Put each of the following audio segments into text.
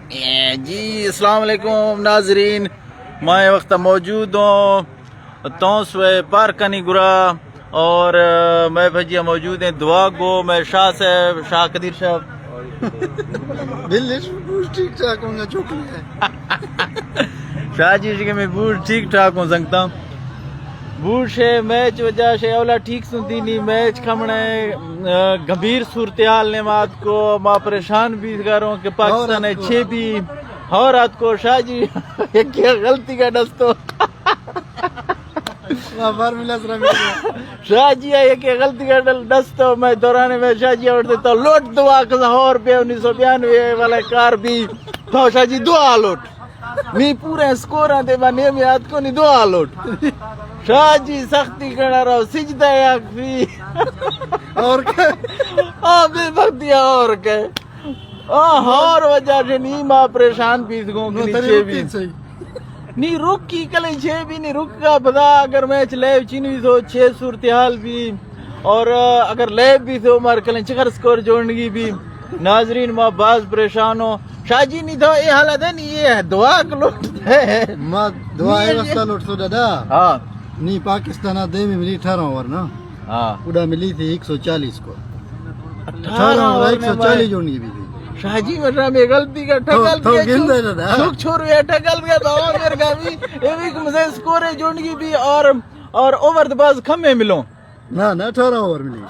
اے جی، السلام علیکم ناظرین، میں وقت موجود ہوں تونس و پارکنی گرا اور، آ، میں بھجیا موجود ہیں دعا گو، میں شاہ صاحب، شاہ قدیر صاحب۔ بلش بوٹ ٹھیک ٹھاک ہوں گا، چوک میں۔ شاہ جی کہ میں بوٹ ٹھیک ٹھاک ہوں سنگتا۔ بوٹ شے میچ وجہ شے اولا ٹھیک سن دینی میچ کھمنے، آ، گمبھیر صورتحال نے مات کو ما پریشان بھی کروں کہ پاکستان ہے چھ بھی اور رات کو شاہ جی ایک غلطی کا ڈستو۔ واہ، فارمولا سرا مل گیا۔ شاہ جی، ایک غلطی کا ڈل دست تو میں دوران میں شاہ جی اور دیتا لوٹ دعا کزا اور بے انیس سو بیانوے والا کار بھی تو شاہ جی دعا لوٹ۔ می پورے اسکور آتے با نیم یاد کو نی دعا لوٹ۔ شاہ جی سختی کنا رہو سجدہ یک بھی۔ اور کیا؟ آ بے بختی اور کیا؟ آ ہور وجہ سے نی ما پریشان پیس گوں کہ نو نی تری چے روکی بھی۔ صحیح۔ نی رکی کلیں چھ بھی نی رک کا پدا اگر میچ لیو چینوی سو چھ صورتحال بھی اور، آ، اگر لیو بھی سو مار کلیں چکر سکور جوڑنگی بھی۔ ناظرین ما باز پریشان ہو۔ شاہ جی نی تو اے حالت ہے نی اے دعا کو لوٹ ہے۔ ما دعا اے نی واسطہ لوٹ سو دادا۔ ہاں۔ نی پاکستان آ دیمی ملی اٹھارہ اوور نا۔ ہاں۔ اڈا ملی تھی ایک سو چالیس کو۔ اٹھارہ اٹھارہ اوور اوور ایک سو چالیس جوڑنگی بھی تھی۔ شاہ جی مٹا میں غلطی کا تو، ٹکل تو گیا گند چوک، ہے نا۔ چوک چھوڑ گیا ٹکل گیا تو میرے گا بھی، اے بھی مجھے اسکور ہے جوڑنگی بھی اور، اور اوور تو باز کم ہے ملو۔ نا، نا، اٹھارہ اوور ملی۔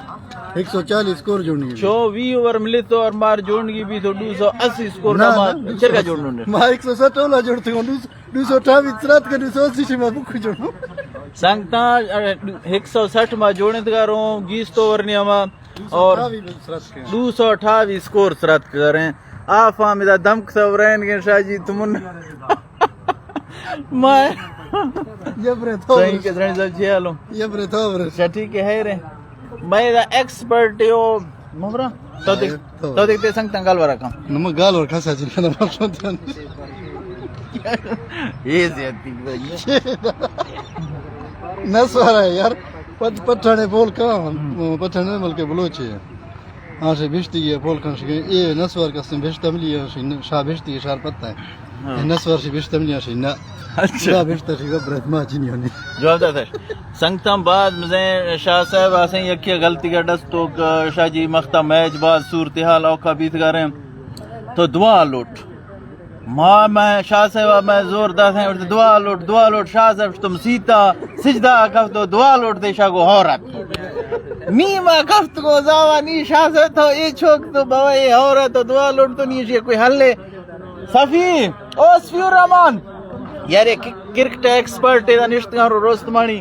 ایک سو چالیس اسکور جوڑنگی بھی۔ چو وی اوور ملی تو اور مار جوڑنگی بھی تو دو سو اسی اسکور نا، کا مار نا، چرگا جوڑنو نے۔ ما ایک سو سٹھ اولا جوڑتے ہوں، دو سو، دو سو اٹھاوی سرات کا دو سو اسی سے ما بکو جوڑنو۔ سنگتا، ایک سو سٹھ ما جوڑنت کروں، گیس تو ورنی ہما۔ اور دو سو اٹھاوی اسکور سرات کریں۔ آ فامی دا دمک سورین گے شاہ جی تمن۔ میں۔ یہ برے تو صحیح برے۔ کے درنی صاحب جی حالو۔ یہ برے تو برے۔ اچھا ٹھیک ہے، ہے رے۔ میں دا ایکسپرٹ ہو مبرا۔ تو دیکھ، تو۔ تو دیکھ تے سنگ تنگال ورا کم۔ نمک گال ور کھاسا جی کنا مقصد۔ یہ زیادتی کی۔ نسوارا ہے یار۔ پٹ-، پٹھانے بول کم، پٹھانے بلکہ بلوچی ہے۔ آ شے بھشتی گیا پول کن شکے، اے نسوار کسیں بھشت ملی، آ شے ن-، شاہ بھشتی شار پتہ ہے۔ ہاں۔ اے نسوار شے بھشت ملی، آ شے نہ۔ اچھا۔ شاہ بھشت شے برت ما چینی ہونی۔ جواب داتا ہے۔ سنگتاں بعد مزیں شاہ صاحب آسیں یکی غلطی کا ڈس تو ک-، شاہ جی مختا میچ بعد صورتحال اوکا بیت گاریں۔ تو دعا لوٹ۔ ما، میں شاہ صاحب، میں زور داتیں، دعا لوٹ، دعا لوٹ، شاہ صاحب، تم سیتا، سجدہ کفت و دعا لوٹ دے شاہ گو ہورت۔ نی ما کفت گو زاوا، نی شاہ صاحب تو اے چوک تو بابا اے ہورت تو دعا لوٹ تو نی شے کوئی حل ہے۔ صفی، او صفی الرحمان۔ یار اے ک-، کرکٹ ایکسپرٹ ہے، نشتگاں رو روستمانی۔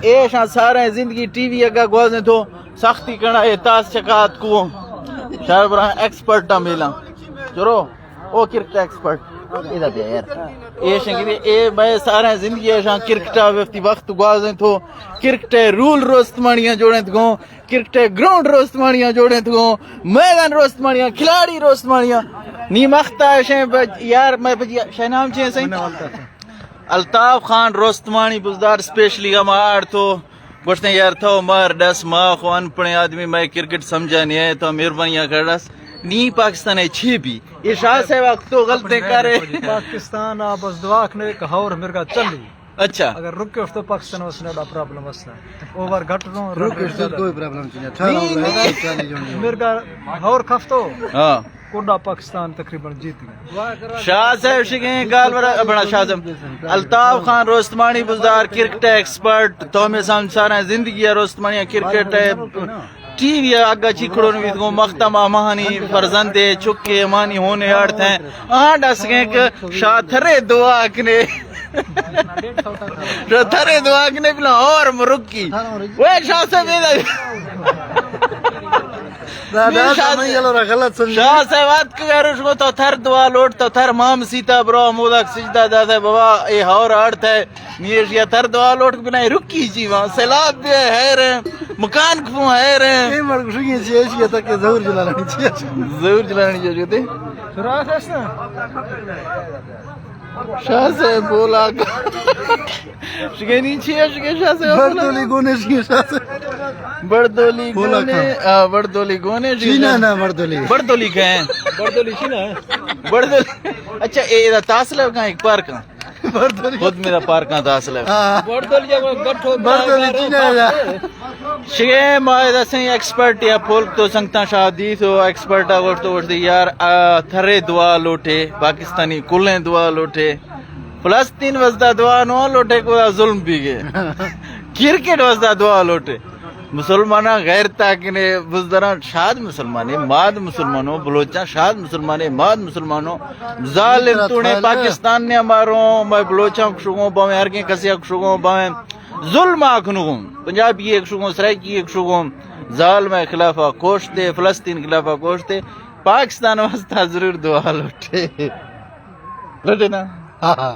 اے شاہ سارے زندگی ٹی وی اگا گوازیں تو سختی کنا اے تاس چکات کو۔ شاہ برا ایکسپرٹ میلا۔ چلو۔ او کرکٹ ایکسپرٹ۔ ادا بیا یار۔ اے شنگی اے بھائی سارے زندگی اے شان کرکٹ وفتی وقت گوازیں تو کرکٹ رول روست مانیاں جوڑیں تو کرکٹ گراؤنڈ روست مانیاں جوڑیں تو میدان روست مانیاں کھلاڑی روست مانیاں نی مختا شے یار میں بجی شے نام چے سہی الطاف خان روست مانی بزدار اسپیشلی ہما آڑ تو گوشتیں یار تو مار ڈس ما خو ان پڑیں آدمی میں کرکٹ سمجھا نہیں ہے تو مہربانی کر ڈس نی پاکستان ہے چھ بھی یہ شاہ صاحب وقت تو غلط ہے کرے۔ پاکستان آ بس دعا کنے کہ ہور مرگا چلی۔ اچھا۔ اگر رکے تو پاکستان واسطے نہ پرابلم واسطے۔ اوور گھٹ رو، رکے تو کوئی پرابلم نہیں۔ اٹھارہ نہیں، اوور نہیں۔ چالیس جوڑ۔ مرگا ہور کفتو۔ ہاں۔ کوڈا پاکستان تقریباً جیت گئے۔ شاہ صاحب شگیں گال ورا بڑا شاہ صاحب۔ الطاف خان روستمانی بزدار کرکٹ ایکسپرٹ تو میں سمجھ سارا زندگی ہے روستمانی کرکٹ ہے۔ ٹی وی اگا چی کھڑو نویت گو مختم امانی فرزند چکے امانی ہونے آڑت ہیں۔ آ ڈس گئے کہ شاہ تھرے دعا کنے۔ شاہ تھرے دعا کنے بلا اور مرکی۔ وہ شاہ صاحب اے دا۔ دا، دا، شاہ دا، میں یلو را غلط سمجھی۔ شاہ صاحب آت کہ گروش کو تو تھر دعا لوٹ تو تھر مام سیتا برو مودا سجدہ دادا بابا اے ہور آڑت ہے۔ نی ایشیا تھر دعا لوٹ بنا رکی جی وہاں سیلاب دے ہے رے مکان کو ہے رے۔ اے مڑ گشگی چی ایشیا تک ظہور جلالانی چی۔ ظہور جلالانی چی تے۔ شاہ صاحب بولا۔ شگینی چی ہے شگے شاہ صاحب بولا۔ بردولی گونے شگے شاہ صاحب۔ بڑدولی گونے، آ، بڑدولی گونے، چینا نا بڑدولی۔ بڑدولی کہیں؟ بڑدولی چینا ہے؟ بڑدولی۔ اچھا، اے، اے دا تاسلہ کہاں ایک پارک ہاں؟ بڑدولی۔ خود میرا پارک ہاں تاسلہ۔ ہاں۔ بڑدولی جا گٹھو بڑدولی چینا ہے۔ شگے ما ادا سیں ایکسپرٹ یا پولک تو سنگتاں شاہ دی تو ایکسپرٹ آ گوشت تو گوشت یار، آ، تھرے دعا لوٹے، پاکستانی کلیں دعا لوٹے، فلسطین وسدا دعا نو لوٹے، کو ظلم بھی گئے۔ کرکٹ وسدا دعا لوٹے۔ مسلماناں غیرت آکنے بزدراں شاد مسلمانے، ماد مسلمانوں، بلوچاں شاد مسلمانے، ماد مسلمانوں، ظالم توڑے پاکستان نے ماروں، میں بلوچاں کشگوں، باویں ہر کیں کسیا کشگوں، باویں ظلم آکنگوں، پنجابی ایک شگوں، سرائیکی ایک شگوں، ظالم خلافا کوشتے، فلسطین خلافا کوشتے، پاکستان واسطہ ضرور دعا لوٹے۔ لوٹے نا؟ ہاں، ہاں۔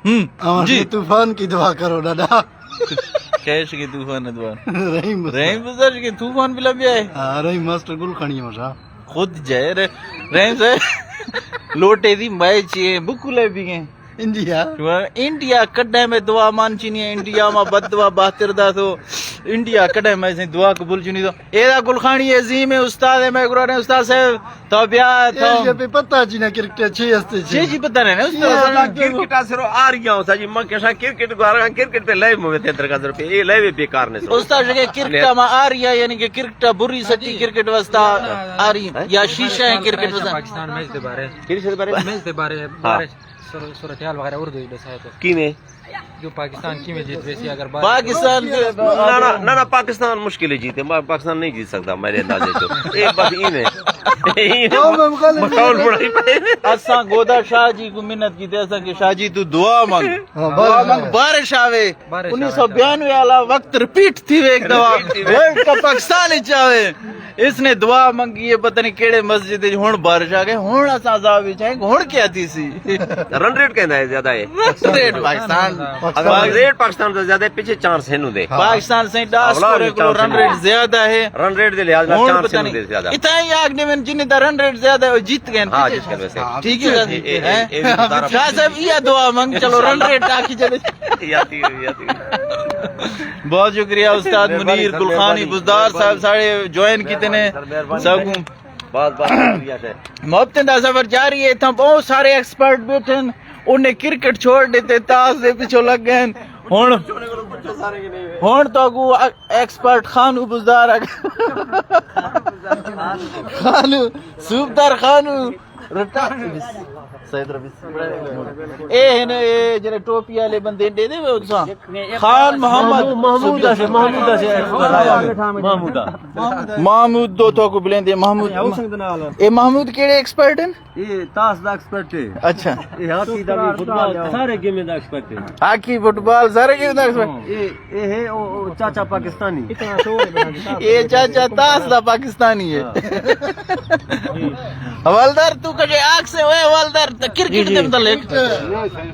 ہم، ہاں، جی۔ طوفان کی دعا کرو دادا۔ کیش کی طوفان دعا۔ رحیم بزدار۔ رحیم بزدار کی طوفان بھی لبیا ہے۔ ہاں، رحیم ماسٹر گل کھانی ہو سا۔ خود جائے رے-، رحیم صاحب۔ لوٹے دی میچ یہ بکلے بھی گئے۔ انڈیا۔ انڈیا کڈے میں دعا مان چینی ہے، انڈیا ما بد دعا بہتر دا تو انڈیا کڈے میں سے دعا قبول چینی تو۔ اے دا گلخانی عظیم ہے، استاد ہے، میں گرا نے استاد صاحب۔ تو بیا تو۔ اے پہ پتہ جی نا کرکٹ اچھے ہستے جی۔ جی، جی، پتہ نہیں نا، استاد۔ یہ کرکٹ آ سرو آ رہی ہوں سا جی، من کیسا کرکٹ کو آ رہا، کرکٹ پہ لائیو میں تھے درکا سر پہ، یہ لائیو بیکار نے سر۔ استاد جگہ کرکٹ ما آ رہی ہے، یعنی کہ کرکٹ بری سٹی کرکٹ واسطہ آ رہی ہے، یا شیشہ ہے کرکٹ واسطہ۔ پاکستان میچ دے بارے۔ کرکٹ دے بارے؟ میچ دے بارے، ہاں۔ بارے صور-، صورتحال وغیرہ اردو میں دسائے تو۔ کی میں؟ جو پاکستان کی میں جیت ویسی اگر بات پاکستان کے نہ، نہ، نہ، نہ، پاکستان مشکل ہے جیتے، ما-، پاکستان نہیں جیت سکتا میرے اندازے تو۔ ایک بات این ہے۔ این ہے۔ ماحول بڑا ہی پہلے۔ اساں گودا شاہ جی کو منت کی تے اساں کہ شاہ جی تو دعا مانگ۔ ہاں، دعا بس۔ مانگ، بارش آوے۔ بارش آوے۔ انیس سو بیانوے والا وقت ریپیٹ تھی وے ایک دفعہ۔ ریپیٹ تھی وے۔ ورلڈ کپ پاکستان وچ آوے۔ اس نے دعا منگی ہے، پتہ نہیں کیڑے مسجد وچ، ہن بارش آ گئے، ہن اساں عذاب وچ ہیں، ہن کیا تھی سی؟ رن ریٹ کہنا ہے زیادہ ہے۔ رن ریٹ پاکستان۔ اگر رن ریٹ پاکستان سے زیادہ ہے، پیچھے چانس ہے نو دے۔ پاکستان سے ڈاس اولا سکور بھی کو چانس رن ہے۔ ریٹ زیادہ ہے۔ رن ریٹ دے لحاظ نال ہن چانس پتہ ہے نو نہیں۔ دے زیادہ۔ اتنا ہی آگ نے من جن دا رن ریٹ زیادہ ہے، وہ جیت گئے۔ ہاں، جیت گئے ویسے۔ ٹھیک ہے۔ اے، اے، اے، اے بھی بتا رہا شاہ صاحب، یہ دعا منگ، چلو رن ریٹ آ کی چلے۔ یا تھی، یا تھی۔ بہت شکریہ استاد منیر گلخانی بزدار صاحب ساڑے جوائن کیتے نے سب کو۔ بہت بہت شکریہ سر۔ محبتیں دا سفر جاری ہے، اتھاں بہت سارے ایکسپرٹ بیٹھے ہیں، انہیں کرکٹ چھوڑ دیتے، تاس دے پیچھے لگ گئے ہیں۔ ہن، ہن تو کو ایکسپرٹ خانو بزدار، خانو، صوبدار خانو۔ رٹا-، سید ربیع۔ اے ہن، اے جنے ٹوپی والے بندے ڈے دے وے اتساں۔ خان محمد۔ محمود آ سے، محمود آ سے۔ محمود آ۔ محمود دو تو کو بلین دے، محمود۔ اے محمود کیڑے ایکسپرٹ ہیں؟ اے تاس دا ایکسپرٹ ہے۔ اچھا۔ اے ہاکی دا بھی، فٹبال، سارے گیم دا ایکسپرٹ ہے۔ ہاکی، فٹبال، سارے گیم دا ایکسپرٹ۔ ہاں۔ اے اے ہے او، او چاچا پاکستانی۔ اے چاچا تاس دا پاکستانی ہے۔ ہاں۔ حوالدار تو کجے آکھ سے، اوے حوالدار، تے کرکٹ دے متعلق۔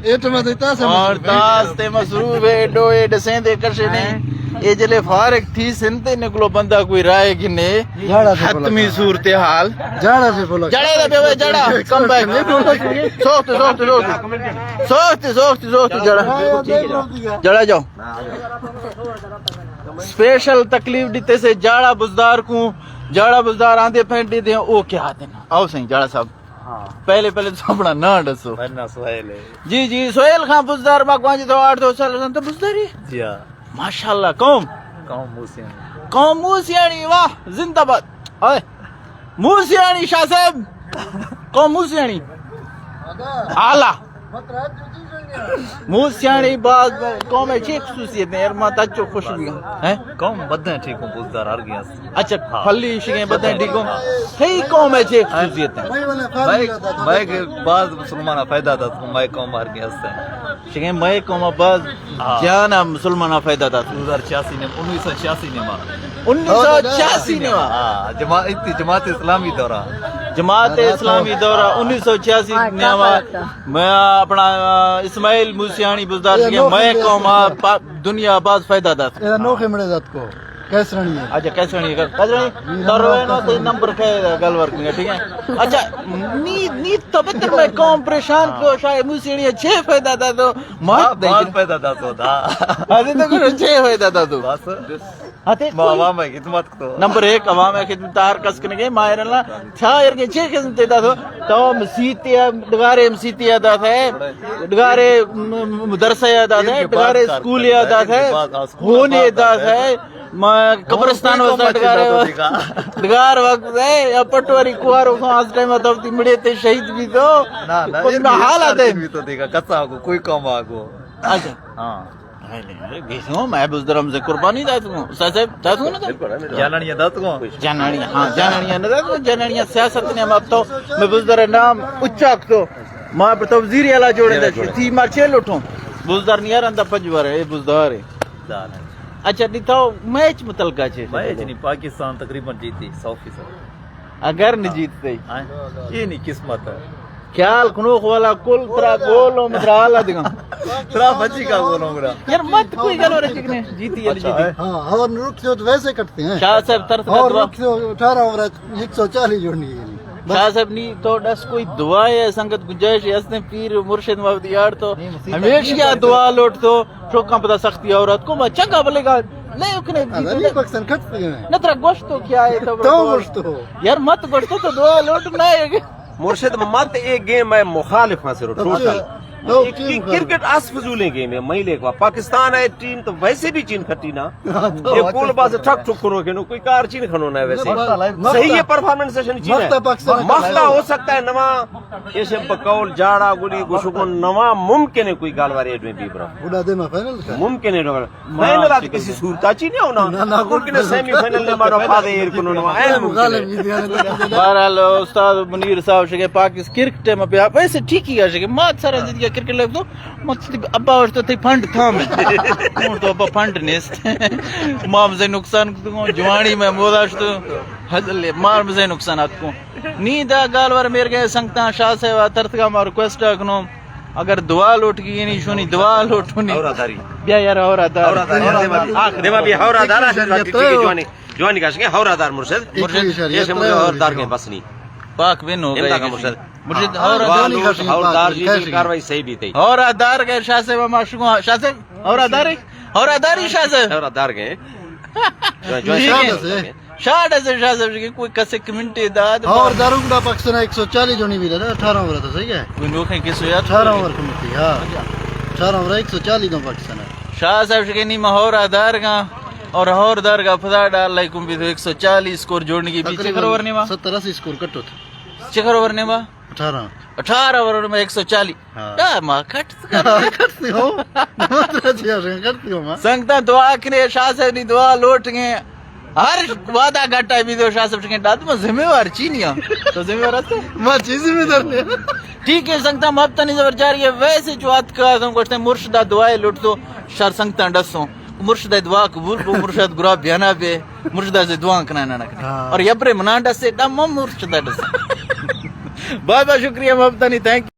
اے تو میں دیتا سا اور تاس تے مصروف ہے، ڈو اے ڈسیں دے کشے نہیں۔ اے جلے فارغ تھی سن تے نکلو بندہ کوئی رائے گنے۔ جاڑا سے بولا۔ حتمی صورتحال۔ جاڑا سے بولا۔ جاڑا دا بے جاڑا، کم بیک۔ سوخت، سوخت، سوخت۔ سوخت، سوخت، سوخت، جاڑا۔ جاڑا جاؤ۔ اسپیشل تکلیف ڈیتے سے جاڑا بزدار کو، جاڑا بزدار آندے پینٹ دے دیں، او کیا آتے ہیں؟ آؤ سائیں، جاڑا صاحب۔ ہاں۔ پہلے، پہلے تو اپنا نام ڈسو۔ میرا نام سہیل ہے۔ جی، جی، سہیل خان بزدار، ما کو آنجے تو آٹھ دو سال تو بزداری؟ جی ہاں۔ ماشاءاللہ، قوم؟ قوم موسیانی۔ قوم موسیانی، واہ، زندہ باد۔ اے، موسیانی شاہ صاحب۔ قوم موسیانی۔ اعلیٰ۔ موسیانی بعد قوم ءِ چی خصوصیت ہیں؟ یار، ما تچو خوش بھی ہوں۔ ہیں؟ قوم بدیں ٹھیک ہوں، بزدار ہر گیا۔ اچھا، ہاں۔ پھلی شگیں بدیں ٹھیک ہوں۔ صحیح قوم ءِ چی خصوصیت ہیں؟ مئے، مئے کہ بعض مسلمان فائدہ دات، مئے قوم ہر گیا ہستے۔ شگیں مئے قوم بعض ہاں۔ جانا مسلمان فائدہ دات۔ دو ہزار چھیاسی نے، انیس سو چھیاسی نے ما۔ انیس سو چھیاسی نے ما۔ ہاں، جماعت، جماعت اسلامی دورہ۔ جماعت اسلامی دورہ، انیس سو چھیاسی ہاں، نے ما۔ کیا بات ہے؟ میں اپنا، آ، اسماعیل موسیانی بزدار اے شگیں، نوخ مئے مڑے قوم آ، پا-، دنیا باز فائدہ دات۔ اے نوخ مڑے دات کو۔ کیسرانی ہے۔ اچھا، کیسرانی ہے۔ کیسرانی، تو روئے نو، تئی نمبر کے گل ورکنگ ہے، ٹھیک ہے؟ اچھا، نی، نی تو بت میں قوم پریشان کو، شاید موسیڑی ہے، چھ فائدہ دا تو، مات ہاں، دے۔ بہت فائدہ دا تو دا۔ ابھی تو کرو، چھ فائدہ دا تو۔ بس۔ ہاں، تے ما کوئی عوام ہے خدمت کو۔ نمبر ایک، عوام ہے خدمت، ہر کس کنے گے، ماہر اللہ، تھا ایر کے چھ قسم تے دا تو، تو مسیت یا ڈگارے مسیت یا دا ہے، ڈگارے م-، م-، مدرسہ یا دا ہے، ڈگارے اسکول یا دا ہے، ہونے دا ہے، ما قبرستان واسطہ ڈگار ہے۔ ڈگار وقت ہے، یا پٹواری کوار ہو، اس ٹائم تو تی مڑے تے شہید بھی تو۔ نہ، نہ، کچھ یہ نہ بھی حالات ہے۔ بھی تو دیکھا، کسا کو، کوئی کم آ کو۔ اچھا۔ ہاں۔ گیسوں، میں بزدرم سے قربانی داتوں۔ صاحب، داتوں نا تو؟ جانانیاں داتوں۔ جانانیاں، ہاں، جانانیاں نہ داتوں، جانانیاں سیاست نے ہم اب تو، میں بزدر نام اچاک تو، ما پر تو وزیر اعلیٰ جوڑے دا، تی مار چھ لوٹوں۔ بزدار نیار اندا پنج بار ہے، اے بزدار ہے۔ اچھا، نی تو میچ متعلقہ چے؟ میچ نہیں، پاکستان تقریباً جیتی سو فیصد۔ اگر نہ جیتتے۔ ہاں، یہ نہیں قسمت ہے۔ خیال کنوخ والا کل ترا گول و مدرا حالا دگا۔ ترا بچی کا گول و مدرا۔ یار مت کوئی گل اور چکنے جیتی ہے، اچھا، جیتی۔ ہاں، اور رک سے تو ویسے کٹتے ہیں۔ شاہ صاحب طرف کا اور دعا۔ رک سے اٹھارہ اوور ہے، ایک سو چالیس جوڑنی ہے۔ شاہ صاحب نی تو ڈس کوئی دعا ہے، سنگت گنجائش ہے، ہستیں پیر مرشد مفتی یار تو ہمیشہ دعا لوٹ تو۔ چوکاں پدا سختی اور ات کو، ما چنگا بلے گا، نہیں اکنے ادا نہیں پاکستان کھٹ گئے۔ نہ ترا گوشت تو کیا ہے تو تو گوشت تو۔ یار مت گوشت تو دعا لوٹ نہ ہے۔ مرشد مت ایک گیم ہے مخالف ہاں سے رو، اچھا۔ ٹوٹل۔ تو ایک کی کی مخالف؟ کرکٹ اس فضول گیم ہے، میں لے کو پاکستان ہے ٹیم تو ویسے بھی چین کھٹی نا۔ ہاں، تو یہ کول باز ٹھک ٹھک کرو کہ نو کوئی کار چین کھنو نہ ویسے۔ مختا لائف، صحیح ہے، مختا۔ پرفارمنس سیشن چین ہے۔ مختا پاکستان۔ مختا ہو سکتا ہے نواں ایسے بقول جاڑا گلی گشکو نواں ممکن ہے کوئی گالوارے ایڈ میں بی برا۔ گڈا دے ما فائنل کا۔ ممکن ہے ڈول۔ فائنل آج کسی صورتا چی نہیں ہونا۔ نہ، نہ، ممکن ہے سیمی فائنل نے ہمارا فائدہ ایر کنو نواں۔ این ممکن ہے۔ بہرحال، استاد منیر صاحب شکے پاکس کرکٹ ٹیم پہ آپ ایسے ٹھیک ہی ہے شکے۔ مات سارا زندگی کرکٹ لگ تو، مت ابا وش تو تھی فنڈ تھا میں۔ ہوں تو ابا فنڈ نیست۔ مام سے نقصان کو جوانی میں موداش تو۔ حضل مار مزے نقصانات کو۔ نی دا گالوار میر گئے سنگتاں شاہ صاحب ترتگا ما ریکویسٹ کنوں۔ اگر دعا لوٹ گی نہیں شونی دعا لوٹونی۔ ہورا داری۔ بیا یار ہورا دار۔ ہورا داری۔ دیما بی، آخ، دیما بی ہورا دار، آخر ٹھیک ہے، جوانی، جوانی کا شکے ہورا دار مرشد۔ مرشد۔ ایسے مجھے ہورا دار کے بس نہیں۔ پاک بن ہو گئے۔ مرشد ہاں۔ ہورا دار۔ ہورا دار جی کی کاروائی صحیح بھی تھی۔ ہورا دار گئے شاہ صاحب ما شکو، شاہ صاحب ہورا داری، ہورا داری شاہ صاحب۔ ہورا دار گئے۔ شاہ صاحب۔ شاہ ڈسے شاہ صاحب کہ کوئی کسے کمنٹے داد۔ ہور داروں گڑا پاکستان ایک سو چالیس جونی بھی رہا، اٹھارہ اوور تھا، صحیح ہے؟ کوئی نوکھیں کس سو یار۔ اٹھارہ اوور کمیٹی، ہاں۔ اٹھارہ اوور ایک سو چالیس دوں پاکستان ہے۔ شاہ صاحب کہ نہیں، میں ہور دار گا اور ہور دار گا پدا ڈال لائی کم بھی تو ایک سو چالیس اسکور جوڑنے کی بھی۔ تقریباً چکر اوور نہیں ما؟ ستر اسی اسکور کٹو تھا۔ چکر اوور نہیں ما؟ اٹھارہ۔ اٹھارہ اوور میں ایک سو چالیس۔ ہاں۔ ڈا ما کٹ کٹتی ہو۔ کٹتی ہو ما۔ سنگتاں دعا کنے، شاہ صاحب نی دعا لوٹ گئے۔ ہر وعدہ گھٹا بھی دو شاہ صاحب شکیں داد ما ذمہ وار چی نہیں ہاں۔ تو ذمہ وار ہستے؟ ما چی ذمہ دار نہیں۔ ٹھیک ہے سنگتاں، مب تنی زبر جاری ہے۔ ویسے جو آت کا تم گوشتے مرشدہ دعائے لوٹ تو شر سنگتاں ڈسوں۔ مرشدہ دعا قبول کو، مرشد گرا بیانا بے، مرشدہ سے دعا کنا نہ کنے۔ ہاں۔ اور یبرے منانڈا سے ڈم مرشدہ ڈس۔ بہت بہت شکریہ مب تنی، تھینک یو۔